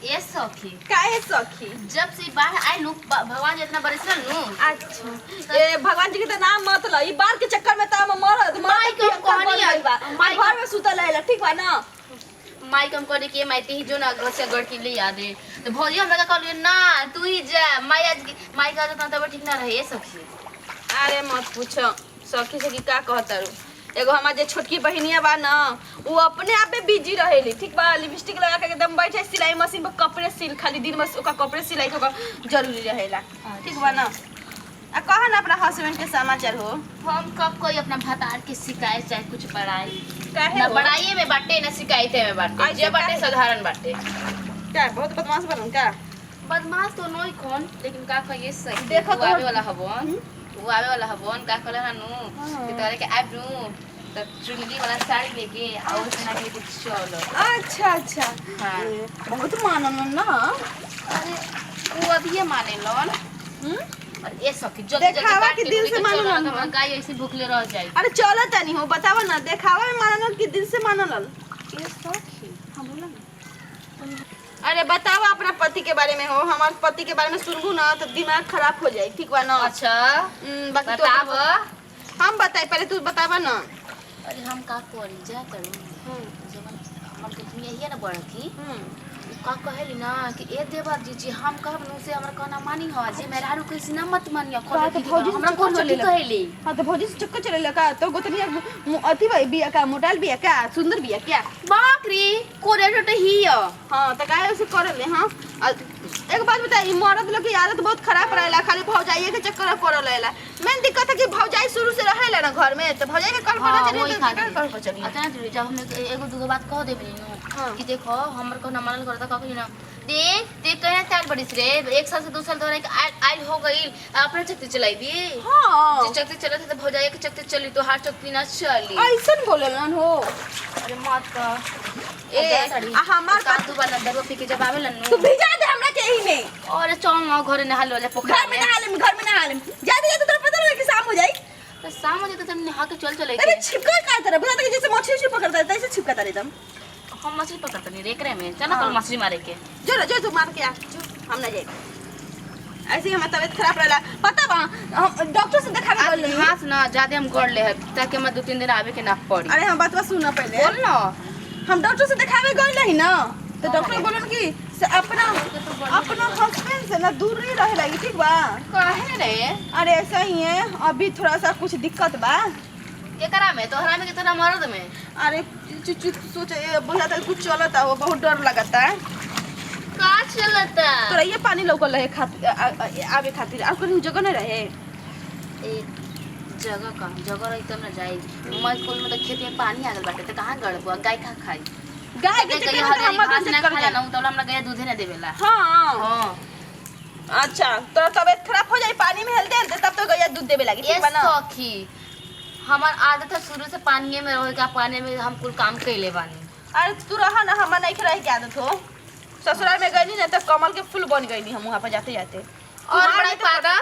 ए सखी। काहे सखी? जब से बाढ़ आयल नु, भगवान जितना बरसल नु। अच्छा, ए भगवान जी के तो नाम मत ल। ई बाढ़ के चक्कर में तो हम मरद माई मरद के हम कहनी है, बा माई घर में सुतल रहेला, ठीक बा ना? माई कम करे कि माई ही जो ना घर से गड़ के ले आ दे, तो भौजी हमरा का कहलियो ना, तू ही जा। माई आज माई का तो तब ठीक ना रहे, ए सखी। अरे मत पूछो सखी, सखी का कहतारू। एगो हमार जे छोटकी बहिनिया बा ना, उ अपने आप में बिजी रहेली, ठीक बा? लिपस्टिक लगा के एकदम बैठे सिलाई मशीन पर कपड़े सिल, खाली दिन में ओकर कपड़े सिलाई के ओकर जरूरी रहेला, ठीक बा ना? आ कहा ना अपना हस्बैंड के समाचार हो। हम कब कोई अपना भतार के शिकायत चाहे कुछ बड़ाई काहे ना हो? बड़ाई में बाटे, ना शिकायते में बाटे। ऐसे जे बाटे काहे? साधारण बाटे। का बहुत बदमाश बनन का? बदमाश तो नहीं कौन, लेकिन का कहिए सही देखो वो आवे तो- वाला हवन, वो आवे वाला हवन का कहला ना नु हाँ। कि तोरे के आब नु त चुनरी वाला साड़ी लेके और सुना के लेके चलो। अच्छा। हाँ। ए, बहुत मानन ना? अरे वो अभी ये माने लन। हम्म? और ये सखी, जल्दी जल्दी देखावा काट के दिल रोटी से के चलो मानलन ना, तो हन। गाय ऐसे भूखले रह जाए। अरे चलो तनी हो, बतावा ना, देखावा में मानन कि दिल से मानल? ये सखी। हाँ, बोला ना। अरे बतावा अपना पति के बारे में हो। हमार पति के बारे में सुनबू ना तो दिमाग खराब हो जाए, ठीक बा ना? अच्छा। बाकी तो बताव। हम बताई, पहले तू बतावा ना। अरे हम का करी जा करू, जवन हमर गोतनी है ना बड़की, उ का कहेली ना कि ए देवा जी जी हम कहब नु से हमर कहना मानी हो, जे मेहरारू कैसे ना मत मानिया। का तो भौजी से हमरा चक्कर कौन चलेला। कहेली। हाँ, तो भौजी से चक्कर चले का तो गोतनिया अथी भाई बिया का, मोटाल बिया का, सुंदर बिया क्या? बाप रे, कोरे टोटे ही है। हाँ, तो काहे उसे कर ले? हाँ, आ, एक बात बताई, मर्द लोग की आदत बहुत खराब रहेला, खाली भौजाइये के चक्कर में पड़ल रहेला। मेन दिक्कत है कि भौजाई शुरू से रहेला ना घर में, तो भौजाई के कल हाँ, पता चली वही तो खातिर। कल पर चली। अतना जरूरी जब हम एगो दूगो बात कह देबे नु कि देखो हमर कहना मानल करता, कह ना देख देख कहे चाल बड़ी रे, एक साल से 2 साल तोरा के आयल आयल हो गईल, अपने चक्ती चलाई दी। जे चक्ती चलत है तो भौजाई के चक्ती चली, तो हार चक्ती ना चली। ऐसन बोलेलन हो? अरे मत कह। ए, आ हमार का दू बार नंदरवा पी के जब आवेला नु। तू भिजा दे हमरा के एही में। अरे चल ना घरे नहा लो पोखरा घर में नहा लेम, घर में नहा लेम। जाते जाते तोरा पता लगे कि शाम हो जाई। तो शाम हो जाए तो नहा के चल चले। अरे छिपका का तरह बुझा कि जैसे मछली उछली पकड़ता है तैसे छिपका तारे एकदम। हम मछली पकड़ते नहीं रे में, चल ना कल मछली मारे के। जो ना जो, तू मार के आ, जो हम ना जाए। ऐसे ही हमार तबीयत खराब रहला, पता बा? हम डॉक्टर से दिखावे गइल रही। हाथ ना ज्यादा हम गड़ ले है ताकि हमरा 2-3 दिन आवे के ना पड़ी। अरे हम बातवा सुन पहले। बोल ना। हम डॉक्टर से दिखावे गइल रही ना, तो डॉक्टर बोलन कि से अपना अपना हस्बैंड से ना दूर नहीं रहे लगी, ठीक बा? काहे रे? अरे ऐसा ही है, अभी थोड़ा सा कुछ दिक्कत बा। केकरा में, तोहरा में कि तोरा मर्द में? अरे चु चु सोच बोला था कुछ चलता हो, बहुत डर लगता है। का चलता? तोरा ये पानी लौकल रहे खातिर आवे खातिर और कहीं जगह नहीं रहे। ए जगह का जगह रही तब ना जाई। मैं कुल में तो खेत में पानी आ गइल बाटे, तो कहाँ गड़बो? गाय कहाँ खाई? गाय के गैया चक्कर में तो हरियर हमर घास ना चक्कर खाला जाए। ना, तब हमरा गैया दूधे ना देवेला। हाँ। हाँ। अच्छा, तोरा तबीयत खराब हो जाए पानी में हेलते हेलते, तब तो गैया दूध देवे लगी, ए ठीक बा ना? सखी, हमार आदत है शुरू से पानी में रहे का, पानी में हम कुल काम कैले बानी। अरे तू रहा ना, हमार नहीं रहे के आदत हो। ससुराल में गईली ना तो कमल के फूल बन गईली हम वहाँ पर जाते जाते। और बड़ा पादा।